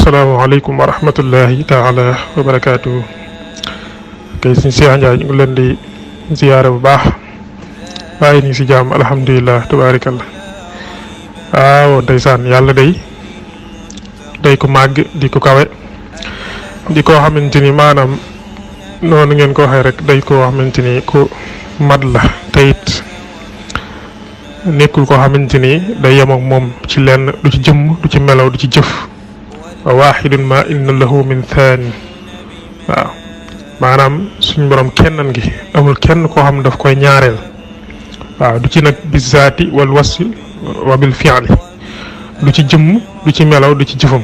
asalaamaaleykum wa rahmatullahi taala wa barakaatu. kay suñu Cheikh Ndiaye ñu ngi leen di ziyaare bu baax waaye ni si jàmm alhamdulilah tabaarakallah. waaw ndeysaan yàlla day ko màgg di ko kawe di koo xamante ni maanaam noonu ngeen ko waxee rek day koo xamante ni ku mat la te it nekkul koo xamante ni day yem ak moom ci lenn du ci jëmm du ci melaw du ci jëf. wa waaxidun ma inna lahu min thani. waaw maanaam suñu borom kennam gi amul kenn koo xam daf koy ñaareel. waaw du ci nag bi zaati wal wasfi wa bil fi'li du ci jëmm du ci melaw du ci jëfam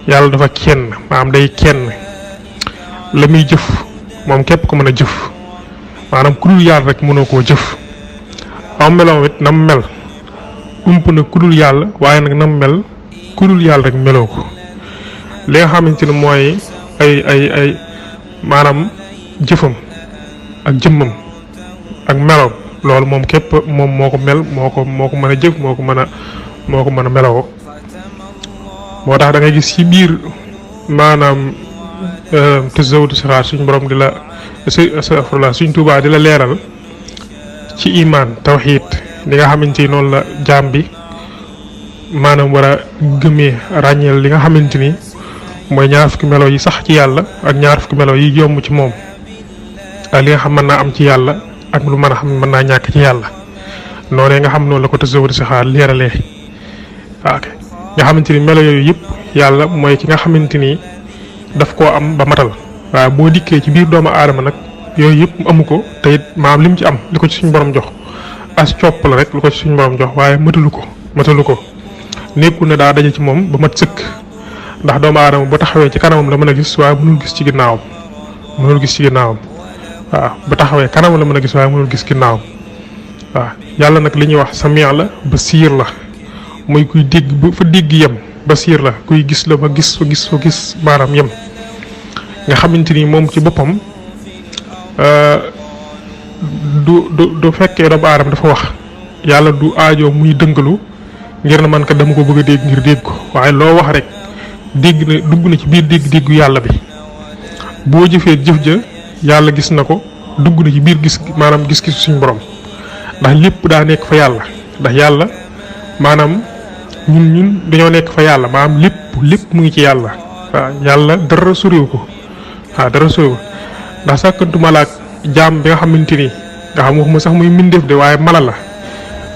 yàlla dafa kenn maanaam day kenn la muy jëf moom képp ko mën a jëf maanaam ku dul yàlla rek mënoo koo jëf. aw melaw it nam mel ump na ku dul yàlla waaye nag nam mel ku dul yàlla rek meloo ko. li nga xamante ne mooy ay maanaam jëfam ak jëmmam ak meloom loolu moom képp moom moo ko mel moo ko mën a jëf moo ko mën a meloo. moo tax da ngay gis ci biir maanaam tazawudu sixaar suñ borom di la astafurlah suñ Tuubaa di la leeral ci imaan tawxiid li nga xamante ni noonu la jaam bi maanaam war a gëmee ràññeel li nga xamante ni mooy ñaar fukki melo yi sax ci yàlla ak ñaar fukki melo yi yomb ci moom ak li nga xam mën naa am ci yàlla ak lu mën a xam mën naa ñàkk ci yàlla noonee nga xam noonu la ko tasawur si xaar leeralee. ok nga xamante ni melo yooyu yëpp yàlla mooy ki nga xamante ni daf koo am ba matal waaye boo dikkee ci biir doomu aadama nag yooyu yëpp amu ko te it maam li mu ci am li ko ci suñu borom jox as copp la rek lu ko ci suñu borom jox waaye matalu ko nekkul ne daa daje ci moom ba mat sëkk. ndax doomu aadama ba taxawee ci kanamam la mën a gis waaye mënul gis ci ginnaawam waaw ba taxawee kanamam la mën a gis waaye mënul gis ginnaawam waaw yàlla nag li ñuy wax samiya la basiir la muy kuy dégg ba fa dégg yem basiir la kuy gis la fa gis maanaam yem nga xamante ni moom ci boppam du fekkee doomu aadama dafa wax yàlla du aajoo muy dëngalu ngir na man kat dama ko bëgg a dégg ngir dégg ko waaye loo wax rek dégg na dugg na ci biir dégg-déggu yàlla bi boo jëfee jëf ja yàlla gis na ko dugg na ci biir maanaam gis-gis suñu borom ndax lépp daa nekk fa yàlla ndax yàlla maanaam ñun dañoo nekk fa yàlla maanaam lépp mu ngi ci yàlla. waaw yàlla dara soriw ko ndax sàkkantuma laak jaam bi nga xamante ni nga xam waxuma sax muy mbindeef de waaye mala la.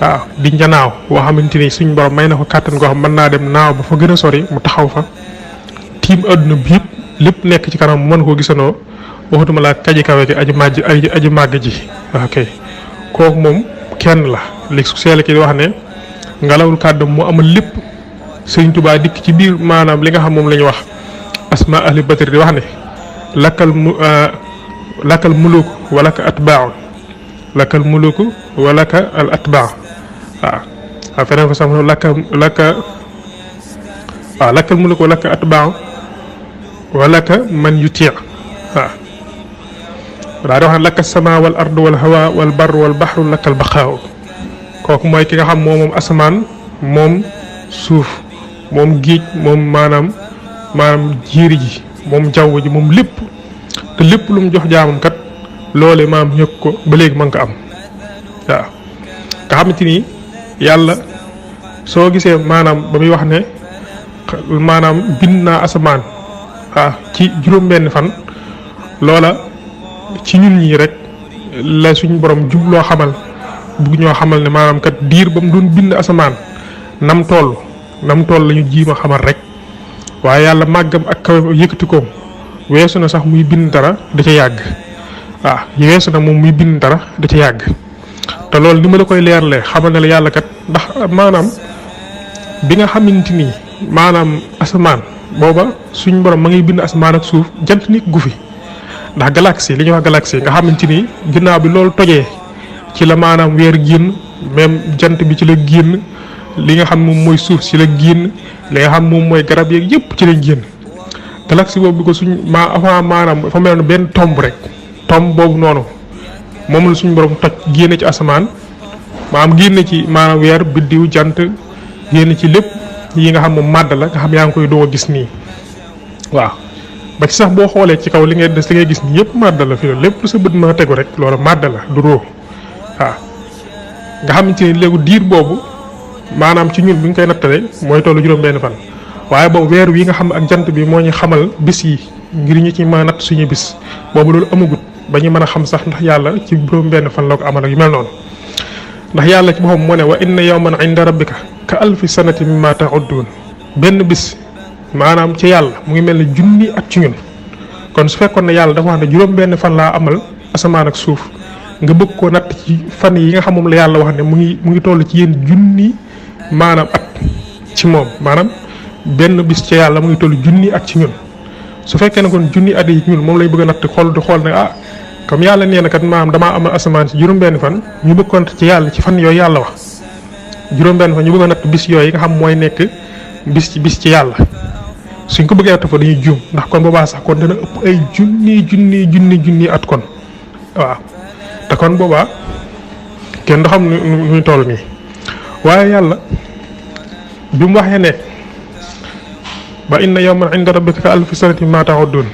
waaw di njanaaw boo xamante ni suñ borom may na ko kàttan goo xam mën naa dem naaw ba fa gën a sori mu taxaw fa tiim adduna bi yëpp lépp nekk ci kanam mu mën koo gisanoo waxutuma laa kaji kawe gi aji màgg ji. ok kooku moom kenn la léegi su seele ki di wax ne ngalawul kàddu mu amal lépp Sëriñ Tuubaa dikk ci biir maanaam li nga xam moom la ñu wax asma ahli badri di wax ne lakkal muluk walaka atbaaun lakkal muluku walaka al atbaa waaw feneen fa sax lakkal muluku walaka atbaa walaka man yuti waaw daa di wax ne lakka sama wal ardu wal hawa wal bar wal baxru lakkal baqaaw kooku mooy ki nga xam moom asamaan moom suuf moom géej moom maanaam jiiri ji moom jaww ji moom lépp te lépp lu mu jox jaamam kat loole maam ñëkk ko ba léegi mën ko am waaw nga xamante ni yàlla soo gisee maanaam ba muy wax ne maanaam bind naa asamaan ci juróom-benn fan loola ci ñun ñii rek la suñ borom jubloo xamal bugg ñoo xamal ne maanaam kat diir ba mu doon bind asamaan nam toll la ñu jiima xamal rek waaye yàlla màggam ak kaw yëkkati koom weesu na sax muy bind dara da ca yàgg. waaw weesu na moom muy bind dara da ca yàgg te loolu ni ma la koy leerlee xamal ne la yàlla kat ndax maanaam bi nga xamante ni maanaam asamaan booba suñ borom ma ngay bind asamaan ak suuf jant nit gu fi ndax galaxie li ñuy wax galaxie nga xamante ni ginnaaw bi loolu tojee ci la maanaam weer génn même jant bi ci la génn li nga xam moom mooy suuf ci la génn li nga xam moom mooy garab yeeg yëpp ci lañ génn galaxie boobu bi ko suñ avant maanaam dafa mel ne benn tomb rek. tom boobu noonu moom la suñu borom toj génne ci asamaan maanaam génne ci maanaam weer biddiw jant génne ci lépp yi nga xam moom màdd la nga xam yaa ngi koy doo gis nii waaw ba ci sax boo xoolee ci kaw li ngay gis nii yëpp màdd la fi lépp lu sa bët mën a tegu rek loolu màdd la du roo waaw nga xamante ni léegi diir boobu maanaam ci ñun bu ñu koy nattale mooy tollu juróom-benn fan waaye boobu weer wi nga xam ak jant bi moo ñu xamal bis yi ngir ñu ci mën a natt suñu bis boobu loolu amagut ba ñu mën a xam sax ndax yàlla ci juróom-benn fan la ko amal ak yu mel noonu ndax yàlla ci boppam moo ne wa inna yawman inda rabbika ka alfi sanati mimma ta'uddun benn bis maanaam ci yàlla mu ngi mel ne junni at ci ñun kon su fekkoon ne yàlla dafa wax ne juróom-benn fan laa amal asamaan ak suuf nga bëgg koo natt ci fan yi nga xam moom la yàlla wax ne mu ngi toll ci yéen junni maanaam at ci moom maanaam benn bis ci yàlla mu ngi toll junni at ci ñun su fekkee ne kon junni at yi ci ñun moom lay bëgg a natt xool ne comme yàlla nee na kat maanaam damaa amal asamaan ci juróom-benn fan ñu bëgg ko natt ci yàlla ci fan yooyu yàlla wax juróom-benn fan ñu bëgg a natt bis yooyu nga xam mooy nekk bis ci yàlla suñ ko bëggee natt fa dañuy juum ndax kon boobaa sax kon dana ëpp ay junni at kon waaw te kon boobaa kenn du xam nu muy toll nii waaye yàlla bi mu waxee ne ba inna yawman inda rabbika ka alfi sanati mimma ta'uddun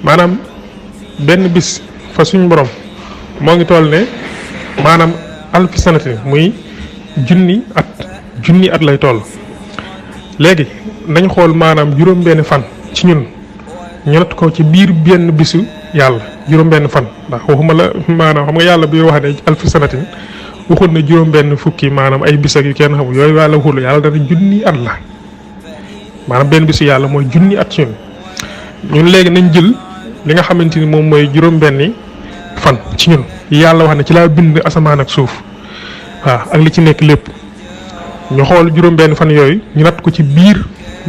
maanaam benn bis fa suñ borom moo ngi toll ne maanaam alfi sanati muy junni at lay toll léegi nañ xool maanaam juróom-benn fan ci ñun ñu natt ko ci biir benn bisu yàlla juróom-benn fan ndax waxuma la maanaam xam nga yàlla bi wax ne alfi sanatin waxul ne juróom-benn fukki maanaam ay bis ak yu kenn xamul yooyu yàlla waxul yàlla dana junni at la maanaam benn bisu yàlla mooy junni at ci ñun léegi nañ jël li nga xamante ni moom mooy juróom-benni fan ci ñun yàlla wax ne ci laa bind asamaan ak suuf waaw ak li ci nekk lépp ñu xool juróom-benn fan yooyu ñu natt ko ci biir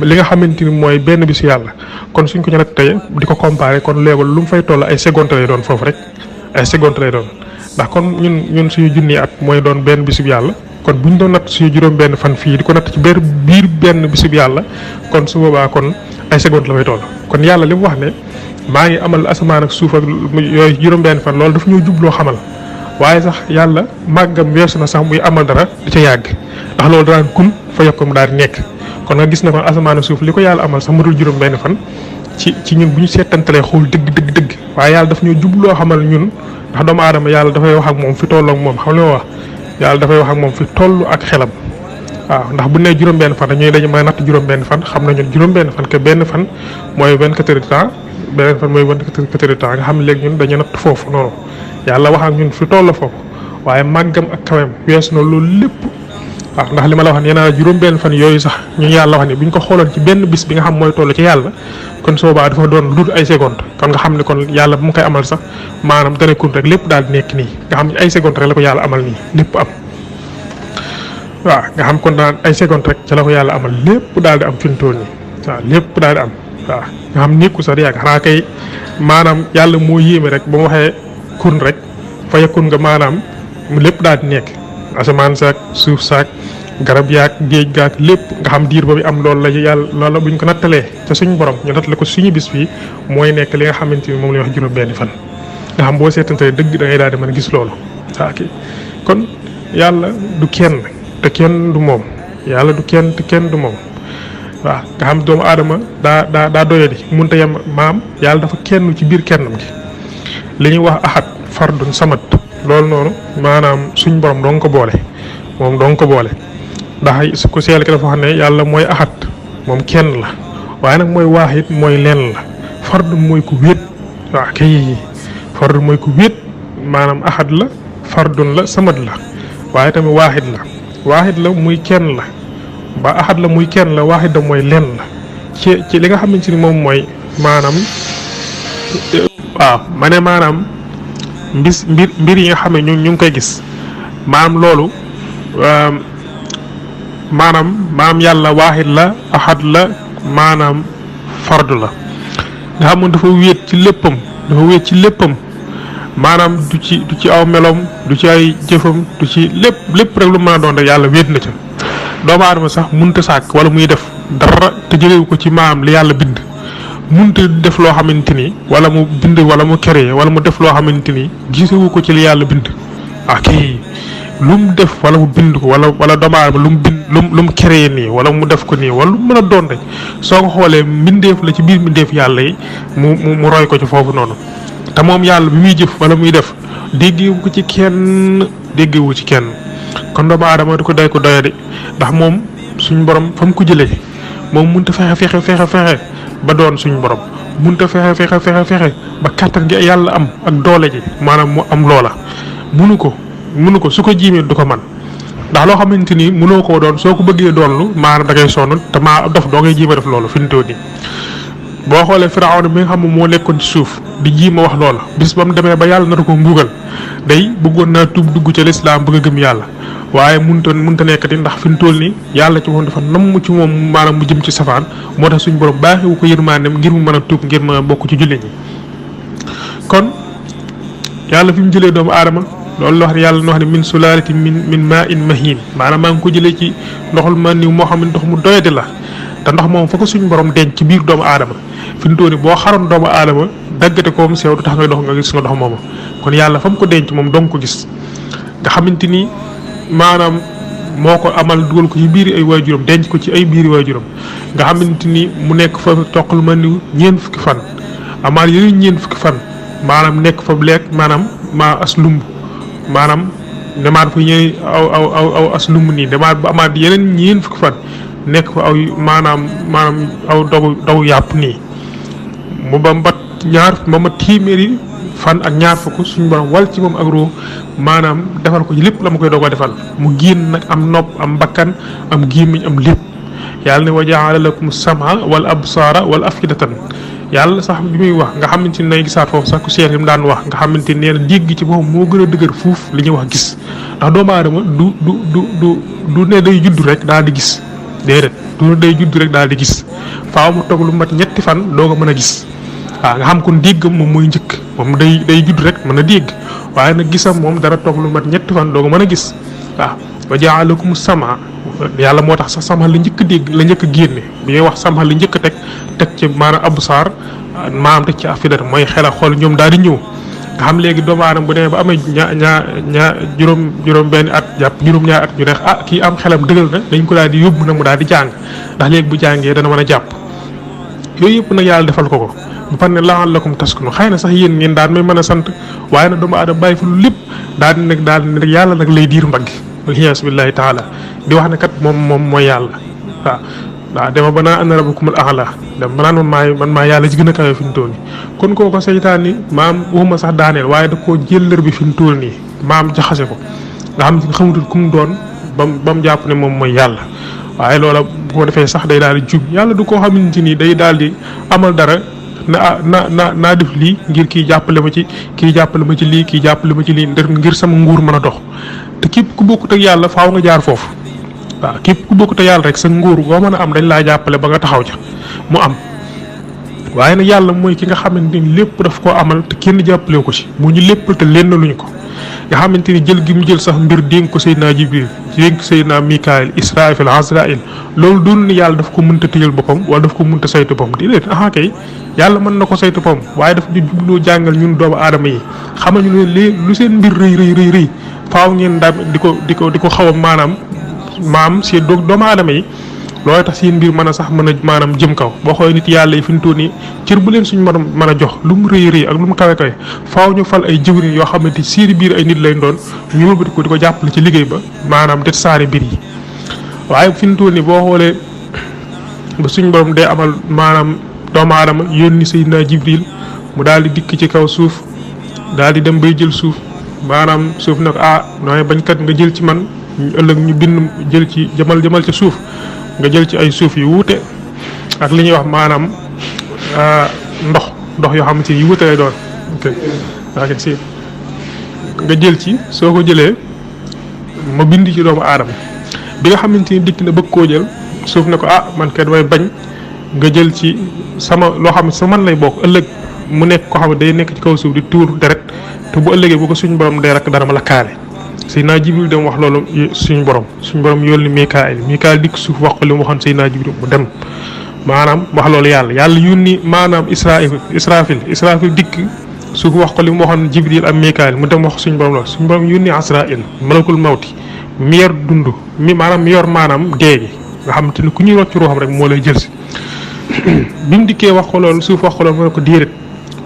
li nga xamante ni mooy benn bisu yàlla kon suñ ko ñu natt tey di ko comparé kon léegi lu mu fay toll ay seconde lay doon foofu rek ay seconde lay doon ndax kon ñun suñu junni at mooy doon benn bisub yàlla kon bu ñu doon natt suñu juróom-benn fan fii di ko natt ci biir benn bisub yàlla kon su boobaa kon ay seconde la fay toll kon yàlla li mu wax ne maa ngi amal asamaan ak suuf ak yooyu juróom-benn fan loolu daf ñoo jubloo xamal waaye sax yàlla màggam weesu na sax muy amal dara di ca yàgg ndax loolu daan kun fa yokk mu daal di nekk kon nga gis na kon asamaan ak suuf li ko yàlla amal sax matul juróom-benn fan ci ñun bu ñu seetantalee xool dëgg waaye yàlla daf ñoo jubloo xamal ñun ndax doomu aadama yàlla dafay wax ak moom fi toll ak moom xam nga wax yàlla dafay wax ak moom fi toll ak xelam waaw ndax bu nee juróom-benn fan dañuy dañu may natt juróom-benn fan xam nañu juróom-benn fan que benn fan mooy 24 heures de temps beneen fan mooy 24 heures de temps nga xam ne léegi ñun dañu natt foofu noonu yàlla wax ak ñun fi toll foofu waaye màggam ak kawem weesu na loolu lépp waaw ndax li ma la wax nee naa juróom-benn fan yooyu sax ñu yàlla wax ne bu ñu ko xooloon ci benn bis bi nga xam mooy toll ci yàlla kon soobaa dafa doon lu dul ay seconde kon nga xam ne kon yàlla bu mu koy amal sax maanaam dana kun rek lépp daal di nekk nii nga xam ne ay seconde rek la ko yàlla amal nii lépp am waaw nga xam kon daan ay seconde rek ca la ko yàlla amal lépp daal di am fi mu toll nii waaw lépp daal di am waaw nga xam nekku sax di yàgg xanaa kay maanaam yàlla moo yéeme rek ba mu waxee kun rek fa yakun nga maanaam lépp daal di nekk asamaan saak suuf saak garab yaak géej gaak lépp nga xam diir ba bi am loolu la yàlla loola buñ ko nattalee te suñu borom ñu nattale ko suñu bis fii mooy nekk li nga xamante ni moom la ñuy wax juróom-benn fan nga xam boo seetantalee dëgg da ngay daal di mën a gis loolu waa kii kon yàlla du kenn te kenn du moom yàlla du kenn te kenn du moom waaw nga xam doomu aadama daa doyadi mënut a yem maam yàlla dafa kenn ci biir kennam gi li ñuy wax ahad fardun samad loolu noonu maanaam suñ borom doo nga ko boole moom doo nga ko boole ndax su ko seel ki dafa xam ne yàlla mooy ahad moom kenn la waaye nag mooy waahid mooy lenn la fardun mooy ku wéet waaw kay fardun mooy ku wéet maanaam ahad la fardun la samad la waaye tamit waahid la muy kenn la ba ahad la muy kenn la waahid la mooy lenn la ci li nga xamante ni moom mooy maanaam waaw ma ne maanaam mbir yi nga xam ne ñu ngi koy gis maanaam loolu maanaam yàlla waahid la ahad la maanaam fardu la nga xam ne dafa wéet ci léppam maanaam du ci aw melom du ci ay jëfam du ci lépp rek lu mën a doon rek yàlla wéet na ca doomu aadama sax munta sàkk wala muy def dara te jëlewu ko ci maanaam li yàlla bind munta def loo xamante ni wala mu bind wala mu créé wala mu def loo xamante ni gisewu ko ci li yàlla bind kii lu mu def wala mu bind ko wala doomu aadama lu mu bind lu mu créé nii wala mu def ko nii wala lu mën a doon rek soo ko xoolee mbindeef la ci biir mbindeef yàlla yi mu roy ko ci foofu noonu te moom yàlla bi muy jëf wala muy def déggewu ko ci kenn kon doomu aadama du ko day ko doyadi ndax moom suñ borom fa mu ko jëlee moom mënut a fexe ba doon suñ borom mënut a fexe ba kàttan gi yàlla am ak doole ji maanaam mu am loola mënu ko su ko jiimee du ko man ndax loo xamante ni mënoo koo doon soo ko bëggee doonlu maanaam da ngay sonn te maa dof doo ngay jiima def loolu fi mu toll nii boo xoolee Firawna bi nga xam ne moo nekkoon ci suuf di jiima wax loola bis ba mu demee ba yàlla nar ko mbugal day bëggoon naa tuub dugg ca lislaam bëgg a gëm yàlla waaye mënta nekkati ndax fi mu toll nii yàlla ci moom dafa namm ci moom maanaam mu jëm ci safaan moo tax suñu borom baaxewu ko yërmaandem ngir mu mën a tuub ngir mën a bokk ci jullit ñi kon yàlla fi mu jëlee doomu aadama loolu la wax ne yàlla na wax ne min sulaalati min maa in mahin maanaam maa ngi ko jëlee ci ndoxul ma niw moo xam ne ndox mu doyadi la te ndox moom fa ko suñu borom denc ci biir doomu aadama fi mu toll nii boo xaroon doomu aadama daggate ko mu sew du tax ngay dox nga gis nga ndox moomu kon yàlla fa mu ko denc moom dong ko gis nga xamante ni maanaam moo ko amal dugal ko ci biir ay waajuram denc ko ci ay biir waajuram nga xamante ni mu nekk fa toqal ma niw ñeent fukki fan amaal yeneen ñeent fukki fan maanaam nekk fa lekk maanaam maa as lumb maanaam demaat fa ñëw aw as lumb nii demaat ba amaat yeneen ñeent fukki fan nekk fa aw maanaam aw dogu yàpp nii mu ba ma téeméeri fan ak ñaar fukk suñu borom wal ci moom ak roo maanaam defal ko ci lépp la ma koy doog a defal mu génn nag am nopp am bakkan am gémmiñ am lépp yàlla ne wa jaala lakum sama wal absaara wal afidatan yàlla sax bi muy wax nga xamante ni nay gisaat foofu sax ku Cheikh yi mu daan wax nga xamante ni nee na dégg ci boppam moo gën a dëgër fuuf li ñuy wax gis ndax doomu aadama du ne day judd rek daal di gis déedéet du day judd rek daal di gis faaw mu toog lu mat ñetti fan doo ko mën a gis waaw nga xam kon déggam moom mooy njëkk moom day judd rek mën a dégg waaye nag gisam moom dara toog lu mat ñetti fan doo ko mën a gis waaw wa jaalakum sama yàlla moo tax sax sama la njëkk dégg la njëkk génne bi ñuy wax sama la njëkk teg ci maanaam absaar maanaam teg ci afidat mooy xel a xool ñoom daal di ñëw nga xam léegi doomu aadama bu demee ba amee ñaa juróom benn at jàpp juróom-ñaari at ñu ne kii am xelam dëggal na dañ ko daal di yóbbu nag mu daal di jàng ndax léegi bu jàngee dana mën a jàpp yooyu yëpp nag yàlla defal ko bu par ne la'allakum taskunu xëy na sax yéen ngeen daan may mën a sant waaye nag doomu aadama bàyyi fa lu lépp daal di ne rek yàlla nag lay diir mbagg waliyaasu billaahi taala di wax ne kat moom mooy yàlla waaw dama ba naa ana rabbukumul a'la dem ba naan man maa yàlla ci gën a kawe fi mu toll nii kon kooko seytaan ni maam waxuma sax daaneel waaye da koo jëllër bi fi mu toll nii maam jaxase ko nga xam ne xamutul ku mu doon ba mu jàpp ne moom mooy yàlla waaye loola bu ko defee sax day daal di jub yàlla du koo xamante ni day daal di amal dara naa def lii ngir kii jàppale ma ci lii kii jàppale ma ci lii ngir sama nguur mën a dox te képp ku bokkut ak yàlla faaw nga jaar foofu waaw képp ku bokkut ak yàlla rek sa nguur boo mën a am dañ laa jàppale ba nga taxaw ca mu am waaye nag yàlla mooy ki nga xamante ni lépp daf koo amal te kenn jàppale ko ci mu ñu lépp te lenn luñ ko nga xamante ni jël gi mu jël sax mbir dénk ko Seydina Jibril dénk Seydina Mikaayil Israafil Azraayil loolu doon ni yàlla daf ko mënta tëjal boppam wala daf ko mënta saytu boppam déedéet kay yàlla mën na ko saytu boppam waaye daf ñu jubloo jàngal ñun doomu aadama yi xamal ñu ne lu seen mbir rëy faaw ngeen daal di ko xaw a maam seen doomu aadama yi loolu tax seen mbir mën a sax mën a maanaam jëm kaw boo xoolee nit yàlla yi fi mu toll nii cër bu leen suñu mën a jox lu mu rëy ak lu mu kawe faaw ñu fal ay jëwriñ yoo xamante seeni biir ay nit lay doon ñu wëlbati ko di ko jàppale ci liggéey ba maanaam det saari mbir yi waaye fi mu toll nii boo xoolee ba suñu borom day amal maanaam doomu aadama yónni Seydina Jibril mu daal di dikk ci kaw suuf daal di dem bay jël suuf maanaam suuf nag nooy bañkat nga jël ci man ëllëg ñu bind jël ci jëmal ca suuf nga jël ci ay suuf yu wuute ak li ñuy wax maanaam ndox yoo xamante ni yu wuute lay doon nga jël ci soo ko jëlee ma bind ci doomu aadama bi nga xamante ni dikk na bëgg koo jël suuf ne ko man kay damay bañ nga jël ci sama loo xam ne sa man lay bokk ëllëg mu nekk ko xam ne day nekk ci kaw suuf di tuur deret te bu ëllëgee bu ko suñu borom dee rek dara ma la kaale Seydina Jibril dem wax loolu suñu borom yónni Mikaayil dikk suuf wax ko li mu waxoon Seydina Jibril mu dem maanaam wax loolu yàlla yónni maanaam Israafil dikk su wax ko li mu waxoon Jibril ak Mikaayil mu dem wax suñu borom la suñu borom yónni Asraïl malakul mawti mi yor dund mi maanaam mi yor maanaam dee gi nga xam te ni ku ñuy rocc ruuxam rek moo lay jël si bi mu dikkee wax ko loolu suuf wax ko loolu mu ne ko déedéet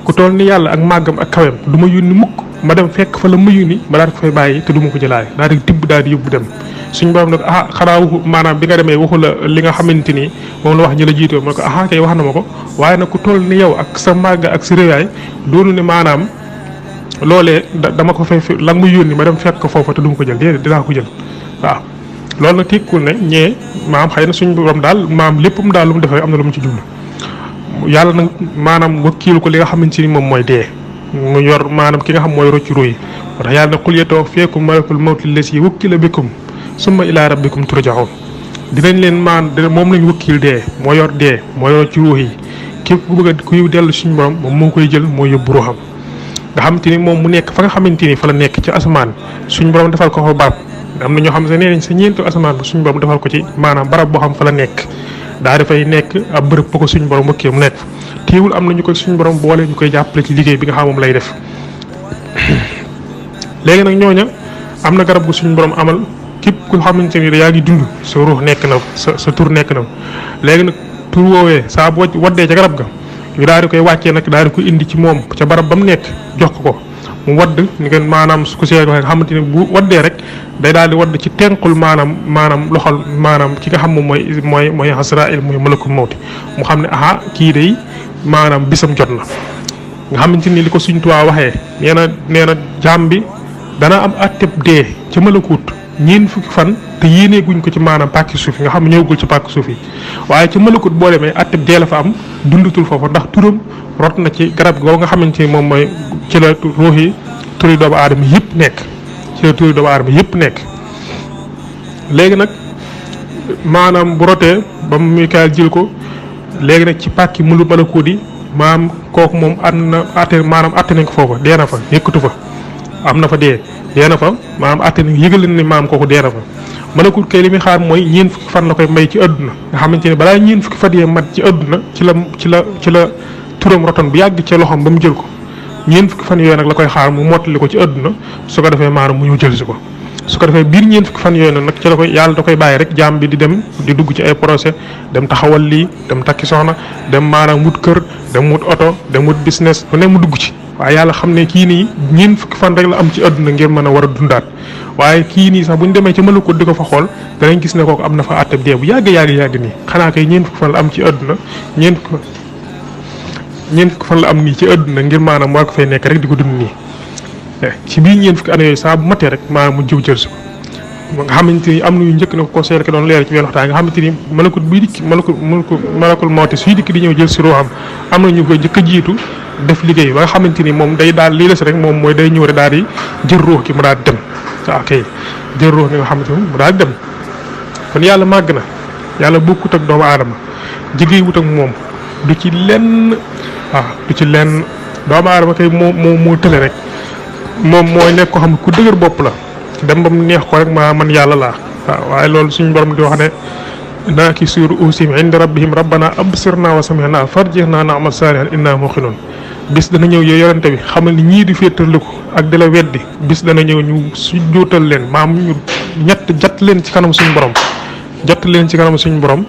ku toll ni yàlla ak màggam ak kawem du ma yónni mukk ma dem fekk fa la ma yónni ma daal di ko fay bàyyi te du ma ko jëlaale daal di tibb daal di yóbbu dem suñu borom nag xanaa waxu maanaam bi nga demee waxu la li nga xamante ni moom la wax ñi la jiitoo ma ne ko kay wax na ma ko waaye nag ku toll ni yow ak sa màgg ak sa réyaay doonu ni maanaam loolee dama ko fay la nga ma yónni ma dem fekk ko foofa te du ma ko jël déedéet dinaa ko jël waaw loolu nag tekkul ne ñee maam xëy na suñu borom daal maam léppam daal lu mu defee am na lu mu ci jublu yàlla nag maanaam wakkiilu ko li nga xamante ni moom mooy dee mu yor maanaam ki nga xam mooy rocci ruuy moo tax yàlla ne qul yatawaffakum malakul mawti allazi wukkila bikum summa ila rabbikum turjaxoon dinañ leen moom lañ wakkiil dee moo yor dee moo yor ci ruux yi képp ku bëgg a kuy dellu suñu borom moom moo koy jël moo yóbbu ruuxam nga xamante ni moom mu nekk fa nga xamante ni fa la nekk ci asamaan suñu borom defal ko fa barab am na ñoo xam ne nee nañ sa ñeentu asamaan ba suñu borom defal ko ci maanaam barab boo xam fa la nekk daa dafay nekk ab bërëb ba ko suñu borom wakkee mu nekk téewul am na ñu ko suñu borom boole ñu koy jàppale ci liggéey bi nga xam moom lay def léegi nag ñooña am na garab gu suñu borom amal képp ku xamante ni yaa ngi dund sa ruux nekk na sa tur nekk na léegi nag tur woowee saa bu waddee ca garab ga ñu daal di koy wàccee nag daal di koy indi ci moom ca barab ba mu nekk jox ko mu wadd ngeen maanaam su ko see waxee nga xamante ni bu waddee rek day daal di wadd ci tenqul maanaam loxol maanaam ki nga xam moom mooy Asraïl muy malakul mawti mu xam ne kii day maanaam bisam jot na nga xamante ni li ko suñ tuwaa waxee nee na jaam bi dana am atteb dee ca malakut ñeen fukki fan te yéenee guñ ko ci maanaam pàkki suuf yi nga xam ne ñëwagul ci pàkki suuf yi waaye ca malakut boo demee atteb dee la fa am dundatul foofu ndax turam rot na ci garab googu nga xamante ni moom mooy ci la ruux yi turi doomu aadama yëpp nekk ci la turi doomu aadama yëpp nekk léegi nag maanaam bu rotee ba mu Mikaayil jël ko léegi nag ci pàkki mulu malakut yi maam kooku moom atte nañ ko foofa dee na fa yëkkatu fa am na fa dee na fa maanaam atte nañ yëgal leen ni maam kooku dee na fa malakut kay li muy xaar mooy ñeen fukki fan la koy may ci àdduna nga xamante ne balaa ñeen fukki fan yee mat ci àdduna ci la turam roton bu yàgg ca loxoom ba mu jël ko ñeen fukki fan yooyu nag la koy xaar mu mottali ko ci àdduna su ko defee maanaam mu ñëw jël si ko su ko defee biir ñeen fukki fan yooyu nag ci la koy yàlla da koy bàyyi rek jaam bi di dem di dugg ci ay projet dem taxawal lii dem takki soxna dem maanaam wut kër dem wut oto dem wut business lu ne mu dugg ci waaye yàlla xam ne kii nii ñeen fukki fan rek la am ci àdduna ngir mën a war a dundaat waaye kii nii sax bu ñu demee ci malakut di ko fa xool danañ gis ne kooku am na fa àttab dee bu yàgg nii xanaa kay ñeen fukki fan la am ci àdduna ñeen fukki fan la am nii ci àdduna ngir maanaam war ko fay nekk rek di ko dund nii ci biir ñeen fukki année yooyu saa bu matee rek maanaam mu jël si ko nga xamante ni am na yu njëkk na ko conseil doon leer ci benn waxtaan nga xamante ni malakut buy dikk malakul mawti suy dikk di ñëw jël si ruuxam am na ñu koy njëkk a jiitu def liggéey ba nga xamante ni moom day daal lii la si rek moom mooy day ñëw rek daal di jël ruux ki mu daal di dem waaw kay jël ruux ki nga xamante ni mu daal di dem kon yàlla màgg na yàlla bokkut ak doomu aadama jigéen wut ak moom du ci lenn du ci lenn doomu aadama kay moo tële rek moom mooy nekk ko xam ne ku dëgër bopp la dem ba mu neex ko rek man yàlla laa waaye loolu suñu borom di wax ne naaki suur usim inda rabbihim rabbana absirna wa samihna farjihna na'mal salihan inna muqinun bis dana ñëw yow yorante bi xamal ni ñii di féetarliku ak di la weddi bis dana ñëw ñu su jóotal leen maam ñu jatt leen ci kanam suñu borom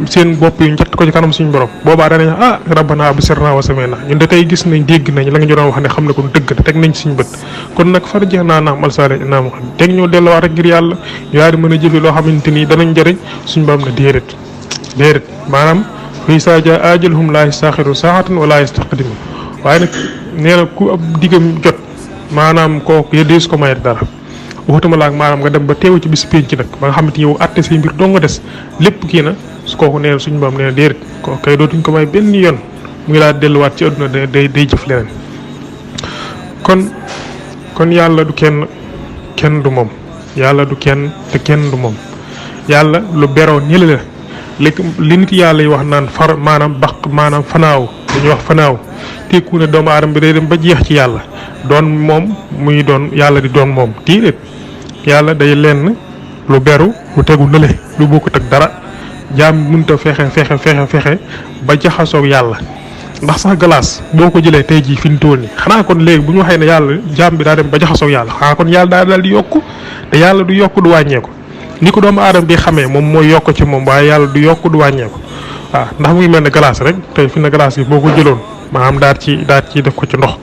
seen bopp yi njëtt ko ci kanam suñu borom boobaa danañ rabbana absirna wa samihna ñun da tey gis nañ dégg nañ la nga ñu doon wax ne xam ne kon dëgg te teg nañ suñu bët kon nag farjihna na'mal salihan inna muqinun teg ñoo delluwaat rek ngir yàlla ñu daal di mën a jëfe loo xamante ni danañ jëriñ suñu borom ne déedéet maanaam fii saa jaa ajaluhum laa yastaaxiru saa'atan wa laa yastaqdimun waaye nag nee na ku ab diggam jot maanaam kooku dees ko mayet dara waxutuma laak maanaam nga dem ba teew ci bis pénc nag ba nga xamante ni yow àtte say mbir doo nga des lépp kii na su kooku nee na suñu borom nee na déedéet kooku kay dootuñ ko may benn yoon mu ngi laa delluwaat ci àdduna day jëf leneen kon yàlla du kenn du moom yàlla du kenn te kenn du moom yàlla lu beroo ñële la li nit yàlla yi wax naan maanaam fanaaw dañuy wax fanaaw tekku ne doomu aadama bi day dem ba jeex ci yàlla doon moom muy doon yàlla di doon moom déedéet yàlla day lenn lu beru lu tegu nële lu bokkut ak dara jaam mënut a fexe ba jaxasoog yàlla ndax sax glace boo ko jëlee tey jii fi mu toll nii xanaa kon léegi bu ñu waxee ne yàlla jaam bi daa dem ba jaxasoo yàlla xanaa kon yàlla daal di yokku te yàlla du yokku du wàññeeku ni ko doomu aadama bi xamee moom mooy yokk ci moom waaye yàlla du yokku du wàññeeku waaw ndax mu ngi mel ne glace rek tey fi na glace gi boo ko jëloon maanaam daal ci def ko ci ndox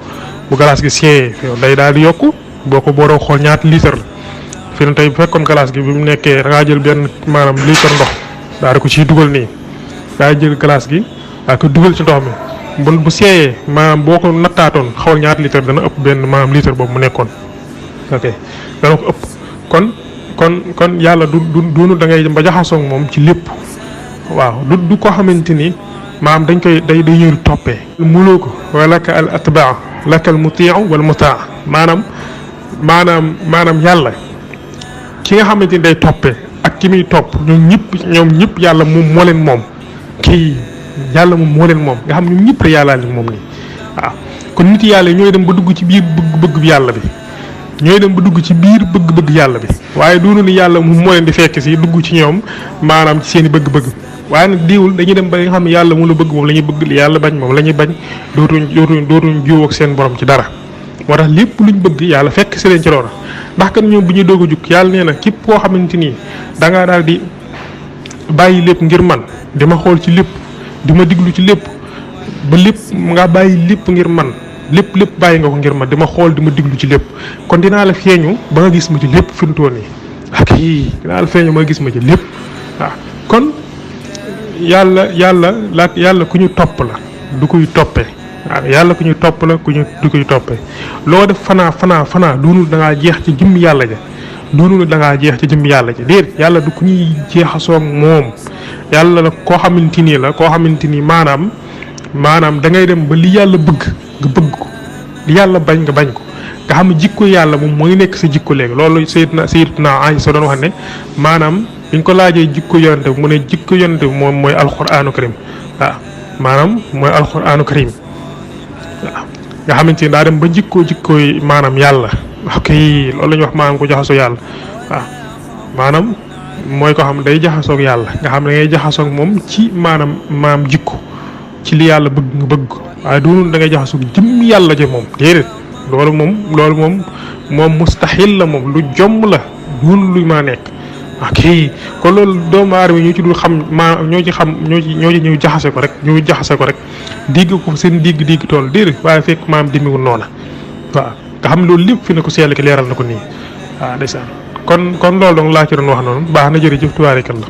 bu glace gi seeyee day daal di yokku boo ko booroo xool ñaata litre la fi na tey bu fekkoon glace gi bi mu nekkee da ngaa jël benn maanaam litre ndox daal di ko ciy dugal nii daa jël glace gi daa ko dugal ci ndox mi bu seeyee maanaam boo ko nattaatoon xawal ñaata litre dana ëpp benn maanaam litre boobu mu nekkoon ok dana ko ëpp kon yàlla du da ngay ba jaxasoo moom ci lépp waaw du ko xamante ni maanaam dañ koy day ñëw toppee muloo ko wa laka al atbaa laka al mutiu wal mutaa maanaam yàlla ki nga xamante ni day toppee ak ki muy topp ñoom ñëpp yàlla moom moo leen moom kii yàlla moom moo leen moom nga xam ñoom ñëpp rek yàllaa leen moom nii waaw kon nit yàlla ñooy dem ba dugg ci biir bëgg yàlla bi ñooy dem ba dugg ci biir bëgg yàlla bi waaye doonu ni yàlla moom moo leen di fekk si dugg ci ñoom maanaam ci seen i bëgg-bëgg waaye nag diwul dañuy dem ba nga xam ne yàlla mu la bëgg moom la ñuy bëgg yàlla bañ moom la ñuy bañ dootuñ jiwoo ak seen borom ci dara moo tax lépp luñ bëgg yàlla fekk si leen ci loola ndax kan ñoom bu ñuy doog a jug yàlla nee na képp koo xamante ni da ngaa daal di bàyyi lépp ngir man di ma xool ci lépp di ma diglu ci lépp ba lépp nga bàyyi lépp ngir man lépp bàyyi nga ko ngir ma di ma xool di ma diglu ci lépp kon dinaa la feeñu ba nga gis ma ci lépp fi mu toll nii ak dinaa la feeñu ba nga gis ma ci lépp waaw kon yàlla ku ñu topp la du koy toppee waaw yàlla ku ñu topp la du koy toppee loo def fanaa doonul da ngaa jeex ci jëmm yàlla ja doonul da ngaa jeex ci jëmm yàlla ja déedéet yàlla du ku ñuy jeexasoo moom yàlla la koo xamante ni maanaam da ngay dem ba li yàlla bëgg nga bëgg ko li yàlla bañ nga bañ ko nga xam ne jikko yàlla moom mooy nekk sa jikko léegi loolu Sayyidina Aysa doon wax ne maanaam biñ ko laajee jikko yonente bi mu ne jikko yonente bi moom mooy alquraanu karim waaw maanaam mooy alquraanu karim waaw nga xamante ni daa dem ba jikkooy maanaam yàlla ok loolu la ñuy wax maanaam ko jaxasoo yàlla waaw maanaam mooy ko xam day jaxasoog yàlla nga xam ne ngay jaxasoog moom ci maanaam jikko ci li yàlla bëgg nga bëgg waaye doonul da ngay jaxasoog jëmm yàlla ja moom déedéet loolu moom mustaxil la moom lu jomm la doonul lu ma nekk ok kon loolu doomu aadama ñoo ci dul xam ñoo ci ñëw jaxase ko rek digg ko seen digg tool déedéet waaye fekk maam demiwul noona waaw nga xam loolu lépp fi ne ko seel ki leeral na ko nii waaw ndeysaan kon loolu donc laa ci doon wax noonu baax na jërëjëf tubaarikalla